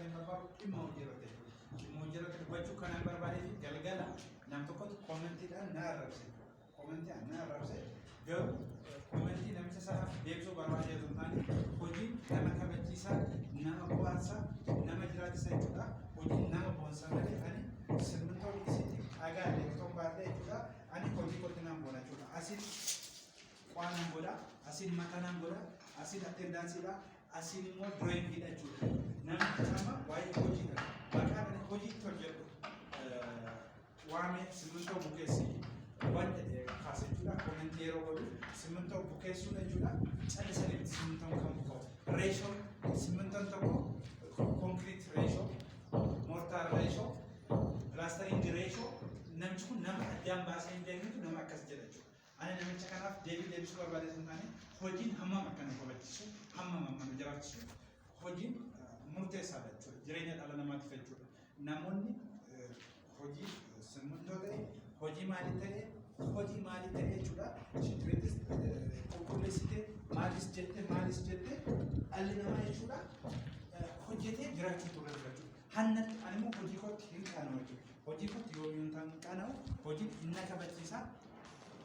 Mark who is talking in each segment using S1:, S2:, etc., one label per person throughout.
S1: hin barbaadu dhimma hojii irratti jechuudha. Dhimma hojii irratti dubbachuu kan hin barbaadee fi galgala nam tokkotu koomentiidhaan na arrabse. Koomentiidhaan na arrabse garuu koomentii namicha sanaaf deebisuu barbaadee osoo hin taane hojiin nama kabachiisa, nama bohaarsa, nama jiraachisa jechuudha. Hojiin nama boonsa malee ani simmintoo dhiisiitii dhagaa illee otoo hin baadhee jechuudha. Ani hojii kootti nan boona jechuudha. Asiin qwaa nan godha, asiin mataa nan godha, asiin attendaansiidha, asiin immoo drawing dha jechuudha. Namni amma waa'ee hojiidha. Maqaan ani hojii itti hojjedhu waamee simmintoo bukeessi waan jedhe kaase jechuudha. Komentii yeroo godhu simmintoo bukeessuudha jechuudha. Callisanii miti simmintoon kan buka'u. Reeshoo simmintoon tokko konkiriit reeshoo, moortaar reeshoo, pilaastariin reeshoo namichi kun nama addaan baasee hin beeknetu nama akkas jedha jechuudha. Ani namicha kanaaf deebii deebisuu barbaade osoo hin taane hojiin hammam akka nu kabachiisu, hammam amma nu jiraachisu hojiin murteessaadha jechuudha. Jireenya dhala namaatiif jechuudha. Namoonni hojii simmintoo ta'e, hojii maalii ta'e, hojii maalii ta'e jechuudha. Shintibeetis qulqulleessite, maalis jette, maalis jette dhalli namaa jechuudha hojjetee jiraachuu turre jira jechuudha. Hannatti ani immoo hojii kootti hin qaana'u jechuudha. Hojii kootti yoomiyyuu hin qaana'u, hojiin na kabachiisa.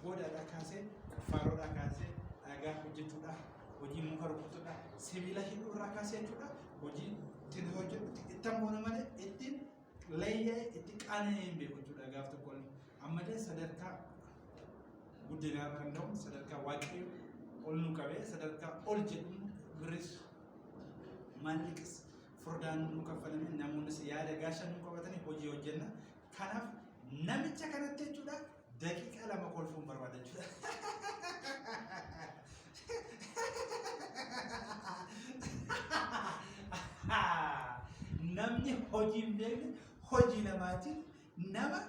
S1: Goodaadhaa kaasee, quffaaroodhaa kaasee, dhagaa hojjechuudhaa, hojii muka rukutuudhaa, sibiila hidhuurraa kaasee jechuudha. Hojii ittiin hojjedhutti ittan boona malee ittiin leeyya'ee itti qaana'ee hin beeku jechuudha gaaf tokko illee. Ammallee sadarkaa guddinaa kan ta'u sadarkaa waaqayyo ol nu qabee sadarkaa ol jedhu birris maallaqis furdaan nu kaffalame namoonnis yaada gaasha nu qabatanii hojii hojjenna. Kanaaf namicha kanatti jechuudha daqiiqaa lama kolfuun barbaada jechuudha. Namni hojii hin beekne hojii namaatiin nama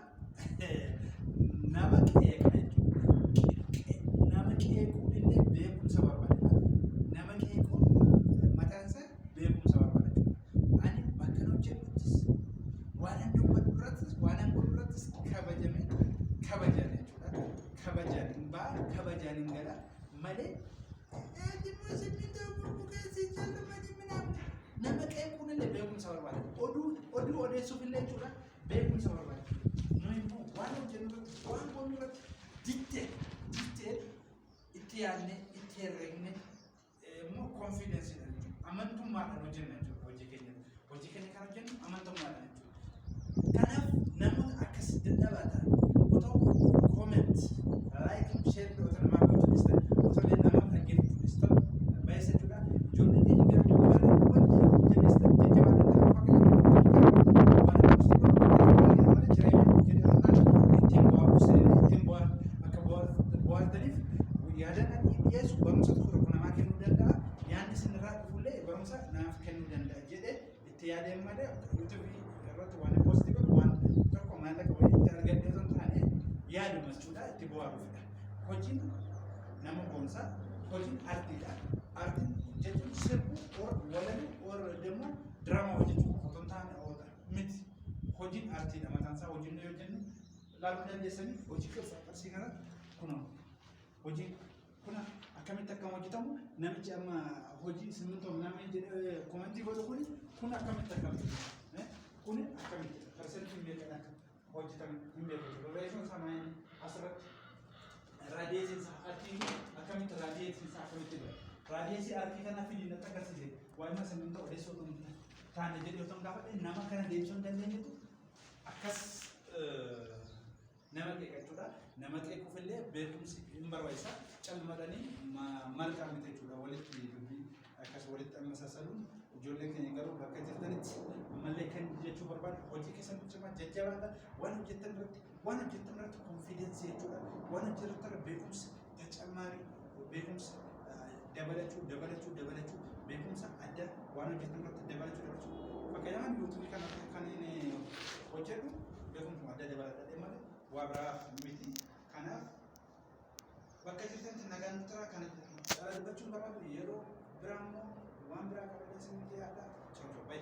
S1: nama qeeqa jechuudha. Nama qeequun illee beekumsa barbaada. Nama qeequun mataan isaa beekumsa barbaada jechuudha. Ani bakka hojjedhuttis waan an dubbadhu irrattis waan an godhu irrattis kabajame kabajaan jechuudha. Kabajaan hin ba'a kabajaan hin gala malee nama qeequun illee beekumsa barbaada. Oduu oduu odeessuuf illee jechuudha beekumsa barbaada. Nuyi immoo waan hojjennu irratti waan goonu irratti dittee dittee itti yaadne itti herreegne immoo konfiidensiidhaan jechuudha. Amantummaadhaan hojjenna jechuudha hojii keenya. Hojii keenya kan hojjennu amantummaadhaan jechuudha. Kanaaf namoota akkas dadhabaa ta'an otoo comment, like, share otoo namaa gochuu dhiistan, otoo illee nama dhaggeeffachuu dhiistan baay'isa jechuudha. Ijoolleen keenya garuu warri wanti jabeessitan jajjabaatan ittiin bu'aa ittiin bu'aa akka bu'aartaniif yaadaan ani dhiyeessu barumsa tokko tokko namaa kennuu danda'a. Yaadni isin irraa dhufullee barumsa naaf kennuu danda'a jedhee itti yaadeen malee yuutuubii irratti waan poostii godhu waan tokko maallaqa wayii itti argadhee osoo hin taane yaaduma jechuudha itti bohaaruufidha. Hojiin nama boonsa, hojiin artiidha. Artiin jechuun sirbuu or walaluu or immoo diraamaa hojjechuu qofa osoo hin taane miti. Hojiin artiidha mataan isaa hojiin yoo jennu ilaaluu dandeessanii hojii qirtsa qarsii kana kunoo hojii kun akkamitti akka hojjetamu namichi amma hojii simmintoo namni jedhee komentii godhu kun kun akkamitti akka hojjetamu kun akkamitti parsantii meeqadha akka hojjetame hin beeku jechuudha. Reeshoon isaa maayini asirratti raadiyeesiin isaa arkiin kun akkamitti raadiyeesiin isaa akkamitti bira raadiyeesii arkii kanaa fidii natti agarsiise waa'ima simmintoo odeessoo otoo hin taane jedhee otoo hin gaafadhe nama kana deebisuu hin dandeenyetu akkas nama qeeqa jechuudha. Nama qeequuf illee beekumsi hin barbaachisa. Calmadhanii malkaa miti jechuudha. Walitti dubbii akkas walitti ammasasaluun ijoollee keenya garuu bakka jirtanitti ammallee kan jechuu barbaadu hojii keessan cimaa jajjabaadha. Waan hojjettan irratti waan hojjettan irratti konfiidensii jechuudha. Waan hojjettan irratti beekumsa tacamaarii beekumsa dabalachuu dabalachuu dabalachuu beekumsa adda waan hojjettan irratti dabalachuu dabalachuu. Fakkeenyaaf yuutuubii kana kan inni hojjedhu beekumsa adda dabaladha malee waa biraa miti. Kanaaf bakka jirtanitti nagaan nu tura kana caalaa dubbachuun barbaadu yeroo biraa immoo waan biraa qabadhee isinitti dhiyaadha. Ciao ciao. Bye.